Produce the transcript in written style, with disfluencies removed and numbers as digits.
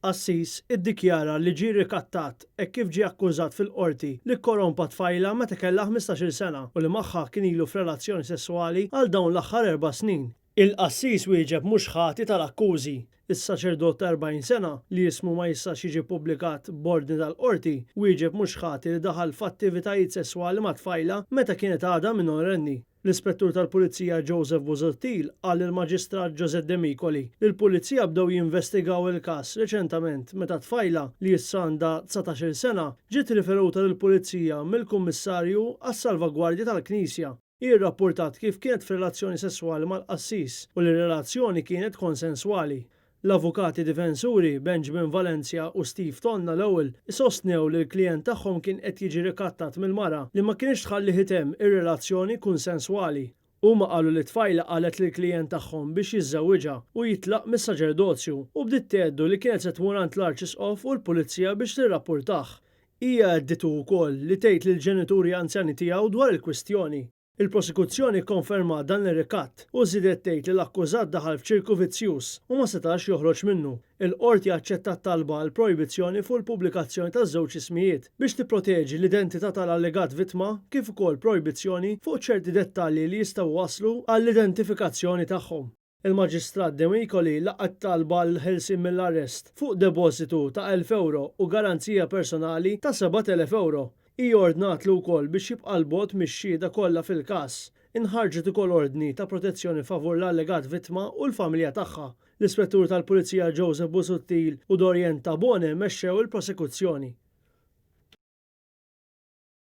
Qassis iddikjara li ġie rikattat hekk kif ġie akkużat fil-Qorti li kkorompa tfajla meta kellha 15-il sena u li magħha kien ilu f'relazzjoni sesswali għal dawn l-aħħar erba' snin. Il-qassis wieġeb mhux ħati tal-akkużi. Is-saċerdot ta' 40 sena, li ismu ma jistax jiġi ppubblikat b'ordni tal-Qorti, wieġeb mhux ħati li daħal f'attivitajiet sesswali mat-tfajla meta kienet għadha minorenni. L-Ispettur tal-Pulizija Joseph Busuttil qal lill-Maġistrat Josette Demicoli li l-Pulizija bdew jinvestigaw il-każ reċentament meta t-tfajla, li issa għandha 19-il sena, ġiet riferuta lill-Pulizija mill-Kummissarju għas-Salvagwardja tal-Knisja. Hi rrappurtat kif kienet f'relazzjoni sesswali mal-qassis u li r-relazzjoni kienet konsenswali. L-avukati difensuri, Benjamin Valenzia u Steve Tonna l-ewwel, sostnew li l-klijent tagħhom kien qed jiġi rikattat mill-mara li ma kinitx tħallih itemm ir-relazzjoni kunsenswali. Huma qalu li t-tfajla qalet lill-klijent tagħhom biex jiżżewwiġha u jitlaq mis-saċerdozju u bdiet tgħeddu li kienet se tmur għand l-Arċisqof u l-Pulizija biex tirrappurtah. Hija għedditu wkoll li tgħid lill-ġenituri anzjani tiegħu dwar il-kwistjoni. Il-Prosekuzzjoni kkonfermat dan ir-rikatt u żiedet tgħid li l-akkużat daħal f'ċirku vizzjuż u ma setax joħroġ minnu. Il-Qorti aċċettat talba għal projbizzjoni fuq il-pubblikazzjoni taż-żewġ ismijiet biex tipproteġi l-identità tal-allegat vittma kif ukoll projbizzjoni fuq ċerti dettalji li jistgħu iwasslu għall-identifikazzjoni tagħhom. Il-Maġistrat Demicoli laqgħet talba għall-ħelsien mill-arrest fuq depożitu ta' 1,000 ewro u garanzija personali ta' 7,000 ewro. Hi ordnatlu wkoll biex jibqa' 'l bogħod mix-xhieda kollha fil-każ. Inħarġet ukoll ordni ta' protezzjoni favur l-allegat vittma u l-familja tagħha. L-Ispettur tal-Pulizija Joseph Busuttil u Dorienne Tabone mexxew il-prosekuzzjoni.